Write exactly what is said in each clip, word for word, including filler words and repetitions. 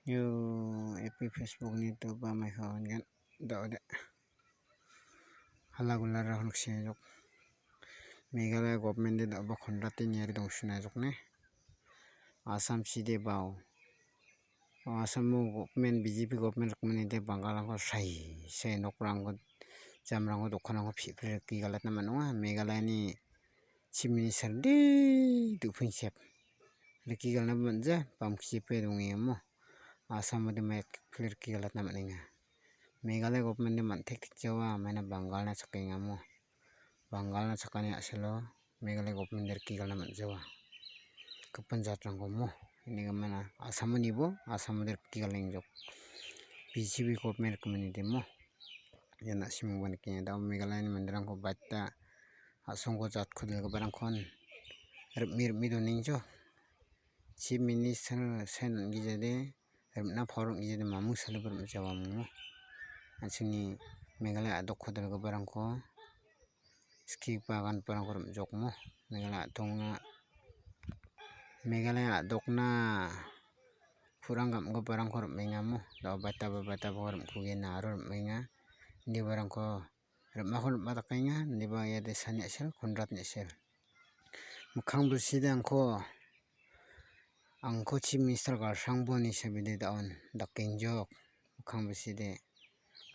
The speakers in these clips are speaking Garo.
Yo, F B, Facebook-ni to ba mai ka on gan. Da de. Hala gula ra hon sia jok. Meghalaya government de da ba konrate niari dong suna jok ne. Assam si de bao. Assam government, B J P government rikmani de Bengal-rangko sai, sai nokrangko, jamrangko, dokanrangko pi-, pi-, riki galatna man·onga. Meghalayani Chief Minister de duping sep. Riki galna man·ja, bam kijipe dongengamo. Assam-ode mai riki galatna man·enga. Meghalaya government-de man·tek tekjawa, maina Bengal-na chakengamo. Bengal-na chakani a·selo Meghalaya government-de riki galna man·jawa. Gipin jatrangko mo. Ini gimana? Assam-o nibo, Assam-o riki galengjok. B J P government rikmani demo. Ia na·simangba nikenga. Da·o Meghalayani manderangko baita a·songko jatko dilgiparangkon ripmi ripmi donengjok. Chief Minister sain on·gijade, rimna power on·gijade, mamung saliba rim·jawa mungmo. An·chingni Meghalaya a·dokko dilgiparangko, ski bagan parangko rim·jokmo. Meghalaya a·tongna, Meghalaya a·dokna kurang gam·giparangko rim·engamo. Da·o bataba bataba rim·kugena aro rim·enga. Indibarangko rim·ako rim·a dakenga, indiba ia desani a·sel, Konrad ni a·sel. Mikkang bilside angko, angko Chief Minister galsrangboni sabide da·on dakengjok. Mikkang bilside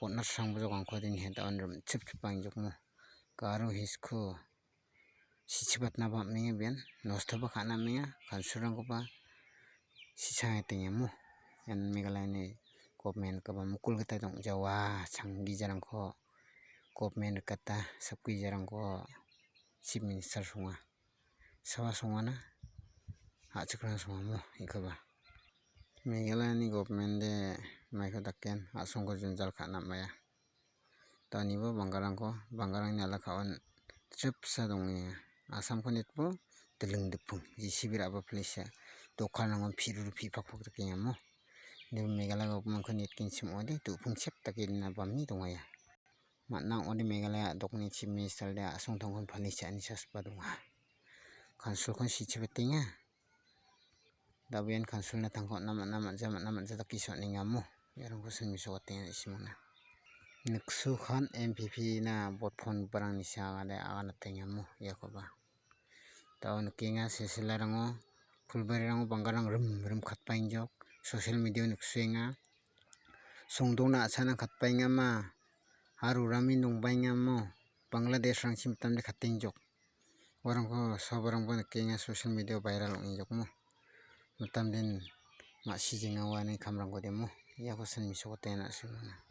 botnasrangbojok angko dini he da·on rim·chipchipangjokmo. Garo hisko sichibatnaba am·enga bian, nostoba ka·na am·enga, kansulrangkoba sichangetengemo. Ian Meghalayani government-koba mukul gita dong·jawa, changgijarangko government rikata, sakgijarangko Chief Minister songa. Sawa songana, a·chikrang songamo, ikoba. Meghalayani government-de maiko daken a·songko jongjal ka·na am·aia. Danibo Bengal-rangko, Bengal-rangni alakaon chipsa dongenga. Assam-ko nitbo diling dipung, J C B ra·ba plesa. Dokanrangon pi·ruru pi·pakpak dakengamo. Indiba Meghalaya government-ko nitgenchim ong·ode, dupung chep dake dina bamni dongaia. Man·a ong·ode Meghalaya a·dokni Chief Minister-de a·songtangkon pale cha·ani chasba donga. Kansulkon sichibatenga. Da·o ian kansulna tangka on·na man·a, man·ja, man·a, man·ja dake so·nengamo. Iarangko sin mesokatenga, isimona. Niksu khan N P P-na bot phone barangni sagade aganatengamo, iakoba. Da·o nikenga, silsilarango, pulbarirango Bengal-rang rim, rim katpaengjok. Social media-o niksuenga. Songdona a·chana katpaengama. Aro ramin dongbaengamo. Bangladesh-rangchi mitamde katengjok. Uarangko sabarangba nikenga, social media-o viral ong·engjokmo. Mitamden ma·sijenga uani kamrangko demo. Iako sin mesokatenga, na·simona.